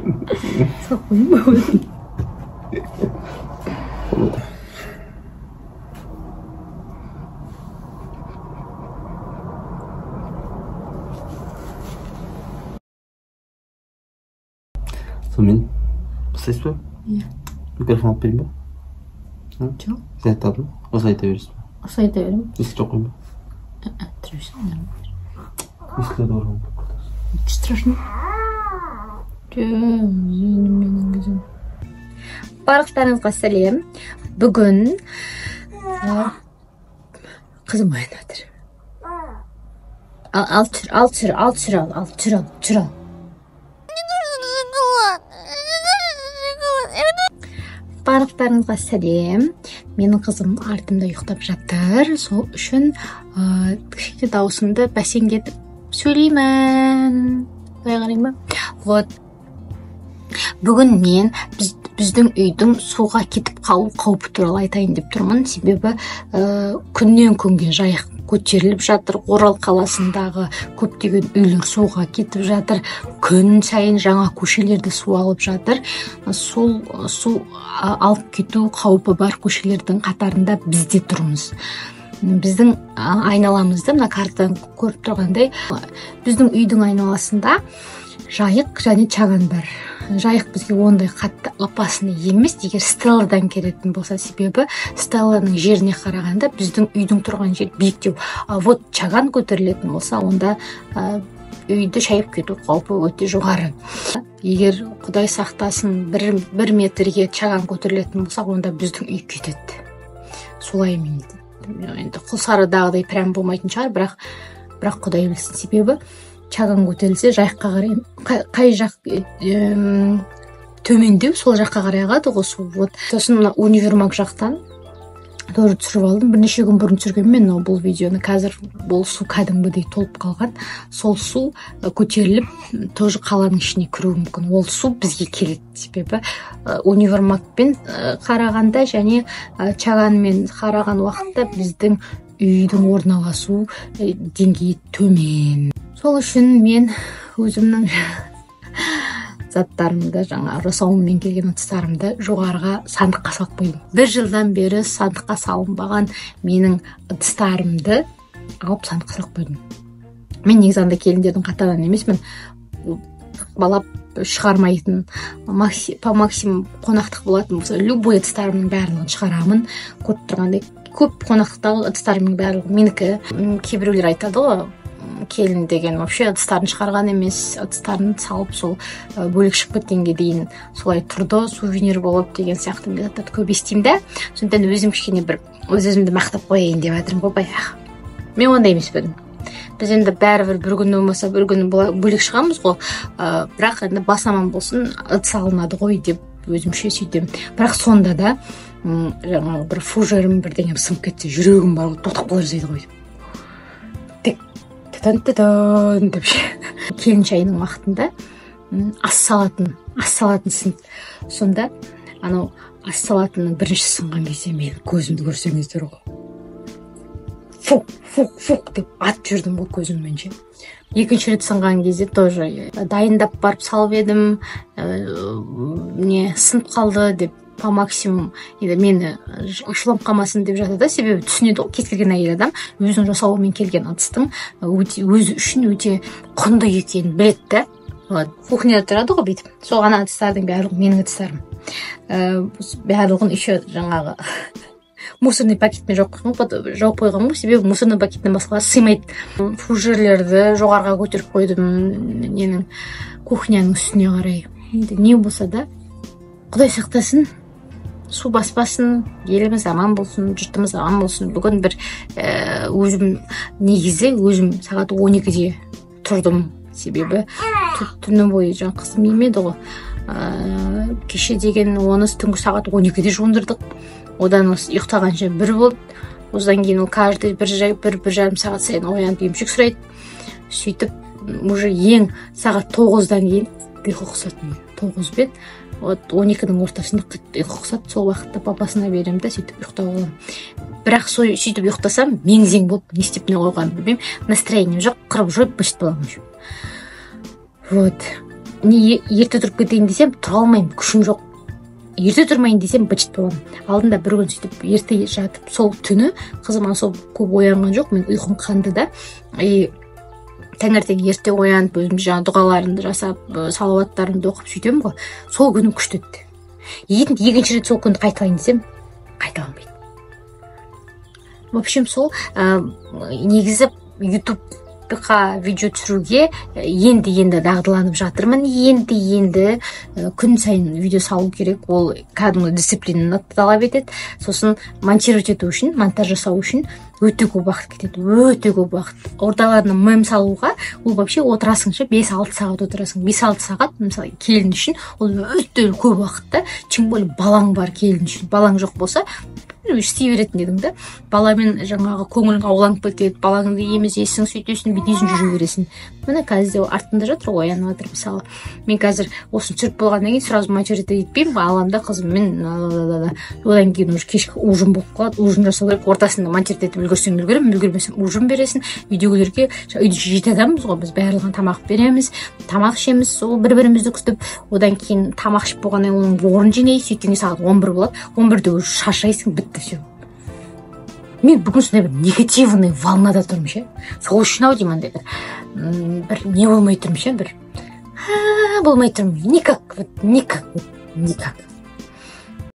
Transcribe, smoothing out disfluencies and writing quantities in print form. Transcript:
Салып қояйын ба өзім? Сонымен бастайсыз ба? Иә. Микрофон алып берейін ба? Жоқ. Сіз айтады ма? Осылай айта бересіз ба? Осылай айта беремін. Естіп жоқ қой ба? Тұрсың. Естіледі ғой. Ничего страшного. Менің қызым. Барлықтарыңызға сәлем. Бүгін қызым оянып жатыр. Ал түсір, ал түсір, ал түсір, ал, ал түсір, ал, түсір, ал. Барлықтарыңызға сәлем. Менің қызым артымда ұйықтап жатыр. Сол үшін кішкене дауысымды бәсеңдетіп сөйлеймін. Былай қарайын ба? Вот. Бүгін мен біздің үйдің суға кетіп қалу қаупі туралы айтайын деп тұрмын. Себебі күннен күнге жайық көтеріліп жатыр. Орал қаласындағы көптеген үйлер суға кетіп жатыр. Күн сайын жаңа көшелерді су алып жатыр. Сол су алып кету қаупі бар көшелердің қатарында біз де тұрмыз. Біздің айналамызда, мына картадан көріп тұрғандай, біздің үйдің айналасында жайық және чаган бар. Жайық бізге ондай қатты опасный емес, егер Стелладан келетін болса, себебі Стелланың жеріне қарағанда біздің үйдің тұрған жері биіктеу. А вот чаган көтерілетін болса, онда үйді шайып кету қаупі өте жоғары. Егер Құдай сақтасын, бір метрге чаган көтерілетін болса, онда біздің үй кетеді. Солай мен енді Құлсарыдағыдай прям болмайтын шығар, бірақ Құдай білсін. Себебі чаган көтерілсе, жайыққа қарай, қай жақ төмендеу, сол жаққа қарай ағады ғой су. Вот. Сосын мына универмаг жақтан тоже түсіріп алдым. Бірнеше күн бұрын түсіргенмін мен бұл видеоны. Қазір бұл су кәдімгідей толып қалған. Сол су көтеріліп тоже қаланың ішіне кіруі мүмкін. Ол су бізге келеді. Себебі универмагпен қарағанда және чаганмен қараған уақытта біздің үйдің орналасу деңгейі төмен. Сол үшін мен өзімнің заттарымды, жаңа жасауыммен келген ыдыстарымды жоғарыға сандыққа салып қойдым. Бір жылдан бері сандыққа салынбаған менің ыдыстарымды алып сандыққа салып қойдым. Мен негізі андай келіндердің қатарынан емеспін. Балап шығармайтын, по максимум қонақтық болатын болса, любой ыдыстарымның барлығын шығарамын. Көріп тұрғандай көп қонақтықтағы ыдыстарымның барлығы менікі. Кейбіреулер айтады ғой, келін деген вообще ыдыстарын шығарған емес, ыдыстарын салып сол бөлек шығып кеткенге дейін солай тұрды, сувенир болып деген сияқты заттарды көп естимін да. Сондықтан өзім кішкене бір өз-өзімді мақтап қояйын деп жатырмын ғой баяғы. Мен ондай емеспін. Біз енді бәрібір бір күні болмаса бір күні бөлек шығамыз ғой. Бірақ енді бас аман болсын, ыдыс алынады ғой деп өзімше сөйтемін. Бірақ сонда да, жаңағы бір фужерім бірдеңем сынып кетсе, жүрегім бар ғой, тоқтап қала жаздайды ғой. Тан-тан-тан деп ше. Келін шайының уақытында, ас салатын сын. Сонда анау ас салатынның бірінші сынған кезде мен көзімді көрсеңіздер ғой. Фук, фук, фук деп атып жүрдім ғой көзіммен ше. Екінші рет сынған кезде тоже дайындап барып салып едім, не сынып қалды деп по максимум енді мені ашуланып қалмасын деп жатады да, себебі түсінеді ғой, кез келген әйел адам өзінің жасауымен келген ыдыстың өзі үшін өте құнды екенін біледі да. Вот. Кухняда тұрады ғой бүйтіп. Сол ана ыдыстардың барлығы менің ыдыстарым. Барлығын еще жаңағы мусорный пакетпен жауып қойған ғой, себебі мусорный пакеттен басқалар сыймайды. Фужерлерді жоғарыға көтеріп қойдым, ненің кухняның үстіне қарай. Енді не болса да Құдай сақтасын, су баспасын, еліміз аман болсын, жұртымыз аман болсын. Бүгін бір өзім негізі өзім сағат 12-де тұрдым, себебі түні бойы жаңа қызым емеді ғой. Кеше деген оны түнгі сағат 12-де жуындырдық. Одан осы ұйықтағанша бір болды. Одан кейін ол каждый бір жарым сағат сайын оянып емшек сұрайды. Сөйтіп уже ең сағат 9-дан кейін ұйқы қысатын. 9 бен вот 12-нің ортасында қатты ұйқы қысады. Сол уақытта папасына беремін да, сөйтіп ұйықтап аламын. Бірақ сөйтіп ұйықтасам, мең-зең болып не істеп не қойғанымды білмеймін. Настроением жоқ, қырып жойып быт боламын. Вот. Не ерте тұрып кетейін десем, тұра алмаймын, күшім жоқ. Ерте тұрмайын десем, быт боламын. Алдында бір күн сөйтіп ерте жатып, сол түні қызым особо көп оянған жоқ, мен ұйқым қанды да. И таңертең ерте оянып, өзім жаңағы дұғаларымды жасап, салауаттарымды оқып сөйтемін ғой. Сол күнім күшті өтті. Енді екінші рет сол күнді қайталайын десем, қайталанбайды. В общем, сол негізі Ютубқа видео түсіруге енді енді дағдыланып жатырмын. Енді енді күн сайын видео салу керек, ол кәдімгі дисциплинаны талап етеді. Сосын монтировать ету үшін, монтаж жасау үшін өте көп уақыт кетеді, өте көп уақыт. Орталарына мем салуға ол вообще отырасың ше, 5-6 сағат отырасың. 5-6 сағат, мысалы, келін үшін ол өте көп уақыт та, тем более балаң бар келін үшін. Балаң жоқ болса, істей беретін едің да. Баламен жаңағы көңілің ауланып кетеді, балаңды емізесің, сөйтесің, бүйтесің, жүре бересің. Міне, қазір де артында жатыр ғой, оянып жатыр. Мысалы, мен қазір осыны түсіріп болғаннан кейін сразу монтировать етпеймін, аламын да қызыммен, одан кейін уже кешкі ужин болып қалады, ужин жасау керек. Ортасында монтировать етіп үлгерсең, үлгеремін, үлгермесем, ужин бересің үйдегілерге. Үйде жеті адамбыз ғой біз, барлығына тамақ береміз, тамақ ішеміз, сол бір бірімізді күтіп. Одан кейін тамақ ішіп болғаннан кейін оның орнын жинайсыз. Сөйткенде сағат 11 болады. 11-де уже шаршайсың, бітті, все. Мен бүгін сондай бір негативный волнада тұрмын ше, сол үшін ау деймін, андай бір не болмай тұрмын ше, бір болмай тұрмын никак, вот никак, вот никак.